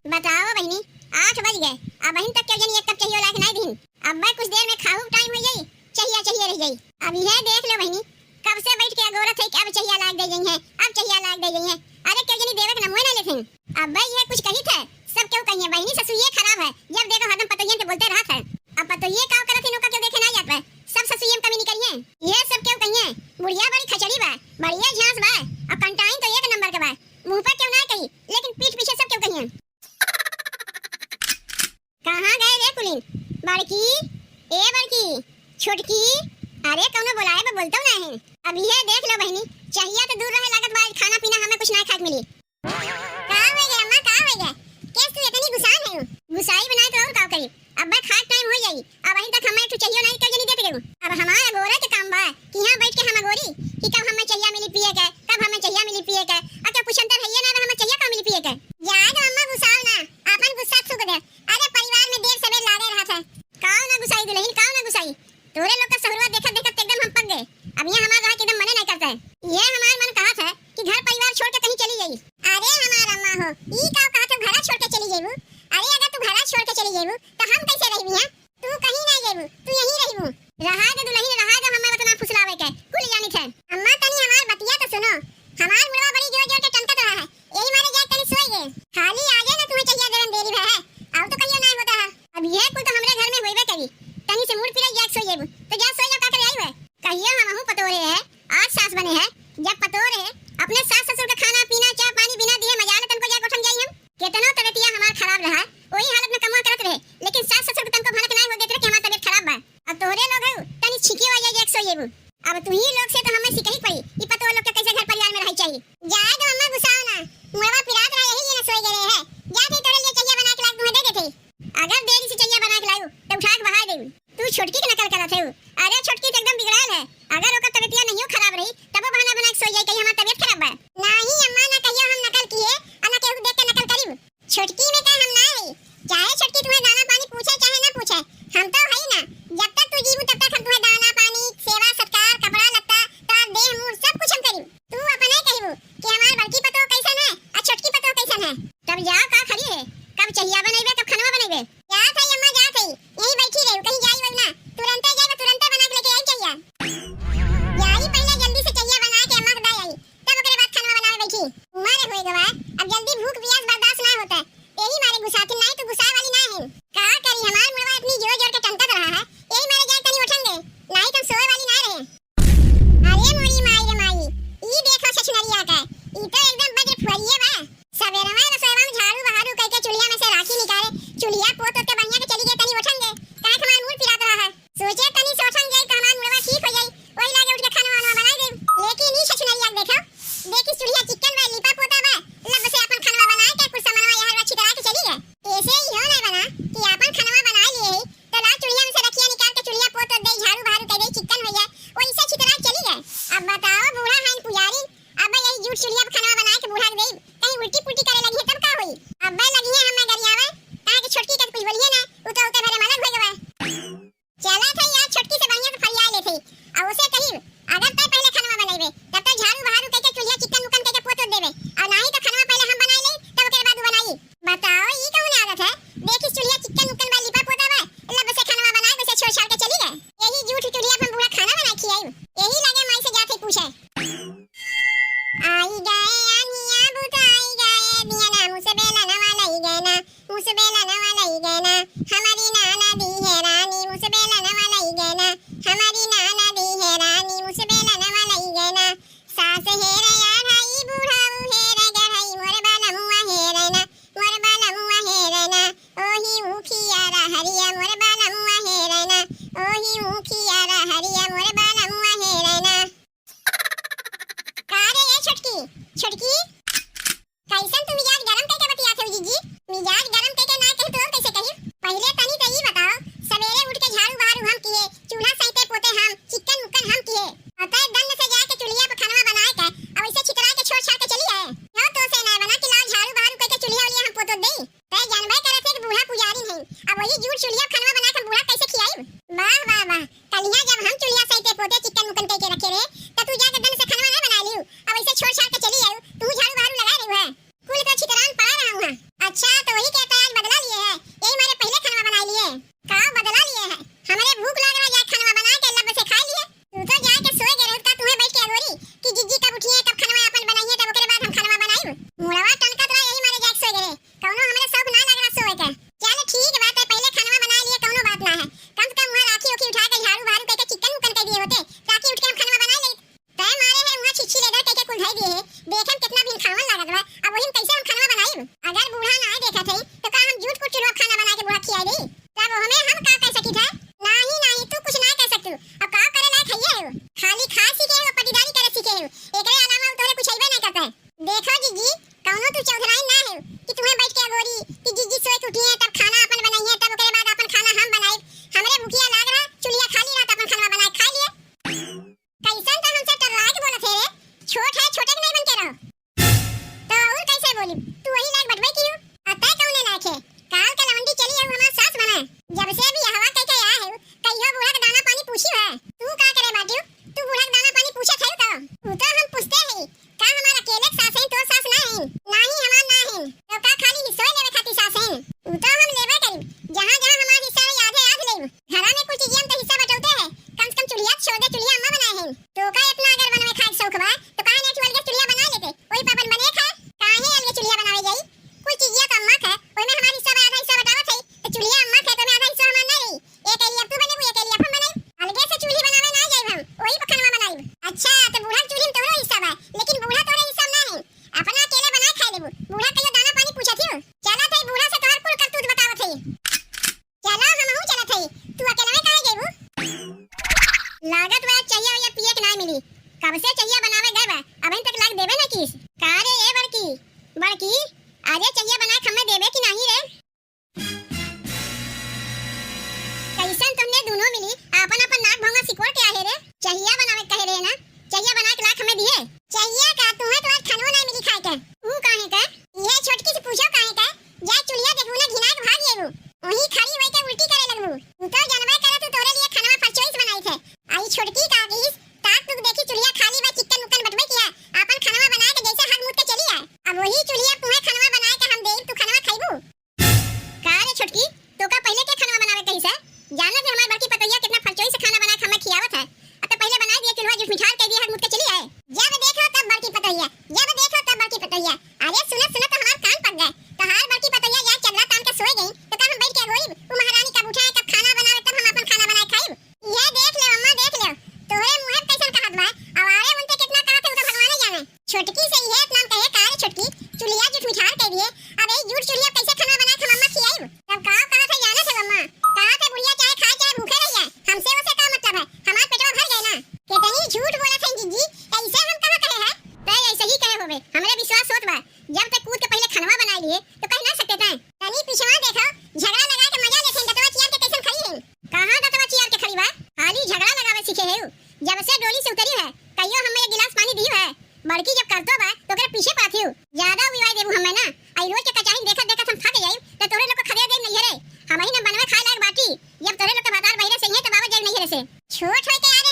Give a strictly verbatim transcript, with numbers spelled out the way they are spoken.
बताओ बहिनी, आठ बज गए, अबहिन तक केहू जनी एक कप चहियो लाइके नाहीं दिहिन। अब्बे कुछ देर में खाहू टाइम होइ जाई, चहिया चहिया रहि जाई। अब इहे देख लो बहिनी, कब से बैठ के अगोरत है कि अब चहिया लाइके दे जइहैं, अब चहिया लाइके दे जइहैं। अरे केहू जनी देवे के नमवे नाहीं लेथिन। अब्बे इहे कुछ कहित है, सब केहू कहिहैं बहिनी ससुइये खराब है, जब देखो हरदम पतोहियन के बोलते रहत है। अब पतोहिये का करत है, ओका केहू देखे नाहीं जात बा, सब ससुइये में कमी निकलिहैं। इहे सब केहू कहिहैं, बुढ़िया बड़ी खचड़ी बा, बढ़िया झांस बा, और कंटाइन तो एक नंबर के बा। मुंह पर केहू नाहीं कही, लेकिन पीठ पीछे सब केहू कहिहैं। कहाँ गए रे कुलीन? बड़की, ए बड़की, छोटकी, अरे कौनो बोलाए बा, बोलतौ नाहीं। अब इहे देख लो बहिनी, चहिया तो दूर रहे, लागत बा आज खाना पीना हमें कुछ नाहीं खाए के मिली। का होइ गए अम्मा, का होइ गए? केस तू इतनी गुस्सान है? गुस्साई बनाए तो और का करी? अब्बे खाए टाइम होइ जाई, अबहिन तक हमें एक ठो चहियो नाहीं केहू जनी देत गए। अब हमार अगोरे के काम बा कि यहाँ बैठ के हम अगोरी कि कब हमें चहिया मिली पिए के, कब हमें चहिया मिली पिए के। अब केहू पूछन तो हइये नाहीं बा, हमें चहिया कब मिली पिए के? जाए दो अम्मा, गुस्साओ ना, आपन गुस्सा थूक दे। अरे परिवार में देर सबेर लागे रहत है। काओ ना गुस्साई दुलहिन, काओ ना गुस्साई। तोरे लोग का सहुरवा देखत देखत एकदम हम पक गए। अब यहाँ हमार रहे के एकदम मने नाहीं करता है। ये हमार मन कहत है कि घर परिवार छोड़ के कहीं चली जाई। अरे हमार अम्मा हो, ई का कहत हो घरा छोड़ के चली जाइबू? अरे अगर तू घरा छोड़ के चली जाइबू तो हम कैसे रहबी यहाँ? तू कहीं नाहीं जाइबू, तू यहीं रहबू। रहा दे दुलहिन, रहा दे, हमें उतना फुसलावे के कुल जानित है। अम्मा तनी हमार बतिया तो सुनो, हमार मुड़वा बड़ी जोर जोर के टनकत रहा है, यही मारे जाए तनी सोई गए। खाली आजे ना तुम्हें चहिया देवन देरी भा है, आओ तो कहियो नाहीं होता है। अब ये कुल तो हमरे घर में होइबे करी, तनी से मूड़ पिराई जाए सोई जेबू, तो जा सोई जा का करे आई हुए। कहियो हमहू पतोरे है, आज सास बने है, जब पतोरे है, अपने सास ससुर का खाना पीना चाय पानी बिना दिए मजाल तनको जाए गोठन जाई हम। केतनो तबियतिया हमार खराब रहा, वही हालत में कमवा करत रहे, लेकिन सास ससुर के तनको भनक नाहीं हो देत रहे कि हमार तबियत खराब बा। अब तोहरे लोग है, तनी छिकी हो जाए एक सोई जेबू। अब तुही लोग से तो हमें सीखही पड़ी कि पतोह लोग के कैसे घर परिवार में रही चाहिए। जाए दो अम्मा, गुस्साओ ना, मुड़वा पिरात रहा, यही लिए ना सोई गए रहे है। जा थे तोरे लिए चहिया बना के लाग तुम्हें दे देते। अगर देरी से चहिया बना के लायू तो उठा के बहा देऊ। तू छोटकी के नकल करत है। अरे छोटकी तो एकदम बिगड़ायल है, अगर ओकर तबियतिया नहीं खराब रही तब वो बहाना बना के सोई जाई कहीं हमार तबियत खराब बा। नहीं अम्मा, ना कहियो हम नकल किए और ना केहू देख के नकल करीब। छोटकी में का हम ना हई, चाहे छोटकी तुम्हें दाना पानी पूछे चाहे ना पूछे, हम तो हई ना। जब तक तू जीबू तब तक हम तुम्हें दाना पानी, सेवा सत्कार, कपड़ा लत्ता, तार देह मूड़ सब कुछ हम करीब। तू अपने कहिबू कि हमार बड़की पतोह कैसन है और छोटकी पतोह कैसन है। तब जा का खड़ी है, कब चहिया बनैबे, कब खनवा बनैबे? जात हई अम्मा, जात हई, यहीं बैठी रहू, कहीं जाई वही ना, तुरंते जाई, तुरंते बना के लेके आई चहिया। जाई पहले जल्दी से चहिया बना के अम्मा के दाई आई। तब ओकरे बाद खानवा बनावे बैठी। उमर होए गवा, अब जल्दी भूख पियास बर्दाश्त ना होता, यही मारे गुस्साथिन, नाहीं तो गुस्साए वाली ना है। का करी, हमार मुड़वा इतनी जोर जोर के टंटत रहा है, यही मारे जाए तनी उठन दे, नाहीं तो हम सोए वाली ना रहे। अरे मोरी माई रे माई, ई देखो छछनरिया का, ई तो एकदम वज्र फुहरिये बा। सवेरवा रसोईवा में झाड़ू बहारू कइके चूल्हिया में से राखी निकाले, चूल्हिया पोत ओत के बढ़िया के चली गई, तनी उठन दे, काहे के हमार मूड़ पिरात रहा है। सोचे तनी से उठन जाई त हमार मुड़वा ठीक हो जाई, वही लागे उठ के खाना वाना बनाई देब। लेकिन ई छछनरिया के देखो, देखी चूल्हिया चिक्कन बा, लीपा पोता बा, लब से अपन खानवा बनाए के कुछ सामानवा यहाँ छितरा के चली गए। ऐसे ही हो नहीं बना कि अपन खानवा बनाए लिए ही, तो लाओ चूल्हिया में से रखिया निकाल के चूल्हिया पोत दे, झाड़ू बहारू कर दे, चिक्कन हो जाए, वैसे छितरा के चली गए। अब बताओ बूढ़ा हईन पुजारी, अब यही जूठ चूल्हिया पर खानवा बनाए के बूढ़ा के देब, कहीं उल्टी पुल्टी करे लगी है तब का होई? अब लगी है हमें गरियावे, काहे कि छोटकी के कुछ बोलिए ना, उ तो उते भरे मलक हो गवा। चला थे यार, छोटकी से बढ़िया से फरिया ले थे। आ उसे कही, अगर तय पहले खानवा बनाइबे, तब तो झाड़ू बहारू कइके चूल्हिया चिक्कन मुक्कन कइके पोत देबे। और नाही तो खानवा पहले हम बनाई ले, तब ओकरे बाद उ बनाई। बताओ, ई कौन आदत है? देखिस चूल्हिया चिक्कन मुक्कन बा, लिपा पोता बा, लब से खानवा बनाए, वैसे छोड़ छाड़ के चली गए। यही जूठ चूल्हिया पर बूढ़ा खाना बनाए खियाई। यही लगे माई से जाते पूछे। आई गए आनिया बुताई गए, दिया ना मुसबेला नवा लई गए ना। मुसबेला नवा लई गए ना, हमारी नाना दी है रानी, मुसबेला नवा लई गए ना, हमारी नाना दी है रानी, मुसबेला नवा लई गए ना। सास हेरे आढ़ाई, बुढ़ाऊ हेरे गढ़ाई, मोर बालमुआ हेरे ना, मोर बालमुआ हेरे ना, ओही ऊखिया रहरिया, मोर बालमुआ हेरे ना, ओही ऊखिया रहरिया, मोर बालमुआ हेरे ना। का रे ए छोटकी, छोटकी, कैसन तू मिजाज गरम कइके बतियात हऊ जीजी? मिजाज गरम कइके ना कही तो और कैसे कही? पहिले तनी तो ई बताओ, सवेरे उठ के झाड़ू बहारू हम किए, चूल्हा सैते पोते हम, चिक्कन मुक्कन हम किए, अतः दंड से जाके चूल्हिया पे खानवा बनाए के, अब ऐसे छितरा के छोड़ छाड़ के चली आए। यो तो से ना बना कि लाओ झाड़ू बहारू कइके चूल्हिया उलिया हम पोतो दे। तै जानबे करत है कि बूढ़ा पुजारी नहीं, अब वही जूठ चूल्हिया खानवा बना के बूढ़ा कैसे खियाई? वाह, वाह, वाह। कलिया जब हम चूल्हिया सैते पोते चिक्कन मुक्कन कइके रखे रहे, त तू जाके दन से खानवा ना बना लियो। अब ऐसे छोड़ छाड़ के चली आयु, तू झाड़ू बहारू लगा रही है। कुल का छितरान पा रहा हूँ। अच्छा, तो वही के अगर बूढ़ा नाहीं देखत है, तो का हम जूठ कुछ चूल्हा खाना बनाए के बूढ़ा खियाई दी? तब हमें हम का कह सकित है? नाहीं, नाहीं, तू कुछ नाहीं कह सकतू। अब का करे लायक है ये हो? खाली खाए सीखे हो, पटीदारी करे सीखे हो, एकरे अलावा उ तोहरे कुछ अइबे नाहीं करता है। देखो जीजी, कौनो तू चौधराइन ना हो कि तुम्हें बैठ के अगोरी कि जीजी सोए के उठी है, तब खाना अपन बनाई है, तब ओकरे बाद अपन खाना हम बनाई। हमरे भुखिया लाग रहा, चुलिया खाली रहा, तब अपन खाना बनाए खा लिए। कैसन तो हमसे टर्राए के बोलत है रे? छोट है, छोटे के नहीं बन के रहो। तो और कैसे बोली? तू वही लायक बटवे की हो। अतः कौने लायक है? काल के लवंडी चली है, हमार सास बने। जब से भी हवा कह के आया है, कहियो बूढ़ा के दाना पानी पूछी है। तू का करे बाटियो? तू बूढ़ा के दाना पानी पूछत है तो? उ तो हम पूछते हैं, का हमार अकेले के सास हैं, तोर सास ना हैं? नाही, हमार ना हैं। तो का खाली हिस्सों लेवे खातिर सास हैं? उ तो हम लेवे करी, जहाँ जहाँ हमार हिस्सा रही आधे आध लेब। घरा में कुल चीजियन तो हिस्सा बटौते है, कम से कम चुलिया तो छोड़ दे, चुलिया अम्मा बनाए हैं। तो का इतना अगर बनवे खाए के शौक बा, तो काहे नहीं अलगे चुलिया बना लेते, वही पर अपन बने खाए। काहे अलगे चुलिया बनावे जाई? कुल चीजिया तो अम्मा के, ओइमे हमार हिस्सा बा, आधा हिस्सा बटावत है, तो चुलिया अम्मा के, तो में आधा हिस्सा हमार ना रही। एक एलिया तू बनेबू, एक एलिया हम बनाई। अलगे से चूल्ही बनावे ना जाइब हम, वही पर खनवा बनाइब। अच्छा, तो बूढ़ा के चूल्ही में तोहरो हिस्सा बा, लेकिन बूढ़ा तोहरे हिस्सा में ना है, अपना अकेले बनाए खाए लेबू। बूढ़ा कहियो दाना पानी पूछत ही हो। चलत है बूढ़ा से तोहर कुल करतूत बतावत है। चला, हमहू चलत हई, तू अकेलवे काहे जइबू? लागत बा चहिया वहिया पिए के नाय मिली, कब से चहिया बनावे गए बा, अबहिन तक लाग देबे ना किस। का रे ए बड़की, बड़की, अरे चहिया बनाए के हमें देबे कि नाही रे? कैसन तुमने दुनो मिली आपन आपन नाक भौंगा सिकोड़ के आहे रे? चहिया बनावे के कहे रहे ना, चहिया बनाए के लायक हमें दिए। चहिया का तुम्हें तो आज खानो ना मिली खाए के। ऊ काहे के? ये छोटकी से पूछो काहे के? जा चुलिया देखबू ना, घिनाए के भाग जेबू। वहीं खड़ी होई के उल्टी करे लगबू। तू तो जानबे करे तू तोरे लिए खानवा फरचोइस बनाई थे। आई छोटकी का किस, ताक तुक देखी चुलिया खाली बा, चिक्कन मुक्कन बटबे किया। आपन खानवा बनाए के जैसे हग मुत के चली आए। अब वही चुलिया पुहे खानवा बनाए के हम देब, तू खानवा खइबू? का रे छोटकी, तोका पहिले के खानवा बनावे कही से? जानत है हमार बड़की पतोहिया कितना फरचोइस से खाना बनाए के हमें खियावत है। अब तो पहिले बनाए दिए चुल्हा, जूठ मिठार कह दिए, हग मुत के चली आए। जब देखो तब बड़की पतोहिया, जब देखो तब बड़की पतोहिया। अरे सुनत सुनत तो हमार कान पक गए। तोहार बड़की पतोहिया यार चदरा तान के सोए गई, तो का हम बैठ के अगोरी उ महारानी कब उठे, कब खाना बनावे, तब हम अपन खाना बनाए खाइब। ये देख ले अम्मा, देख ले, तोहरे मुँहे पे कैसन कहत बा। अब आवे उनते कितना कहत है, उ तो भगवाने जाने। छोटकी से ये इतना कहे, का रे छोटकी, चुलिया जूठ मिठार कह दिए, अब यही जूठ चुलिया कैसे खाना बनाए के हम अम्मा खियाइब? तब का कहत है जानत है अम्मा, कहत है बुढ़िया चाहे खाए चाहे भूखे रह जाए, हमसे उसे का मतलब है, हमार पेटवा भर गए ना। कितनी झूठ बोलत है जीजी, कैसे हम कहाँ कहे हैं? तै ऐसे ही कहे होबे, हमरे विश्वास होत बा, जब तक कूद के पहिले खनवा बनाए लिए, तो कह ना सकते तै। तनी पिछवा देखो, झगड़ा लगा के मजा लेते हैं, दतवा चियार के कैसन खड़ी हैं। कहाँ दतवा चियार के खड़ी बा? खाली झगड़ा लगावे सीखे है उ। जब से डोली से उतरी है, कहियो हमें एक गिलास पानी दियो है? बड़की जब करतो बा, तो ओकरे पीछे पड़त हियो। ज्यादा उबिवाई देबू हमें ना, आई रोज के कचाहिन देखत देखत हम थक जाइब, तो तोरे लोग को खदेड़ देब नैहरे। हम ही न बनवे खाए लायक बाटी, जब तोरे लोग के भतार बहिरे से ही तो बाबा जाइब नैहरे से। छोट होए के यार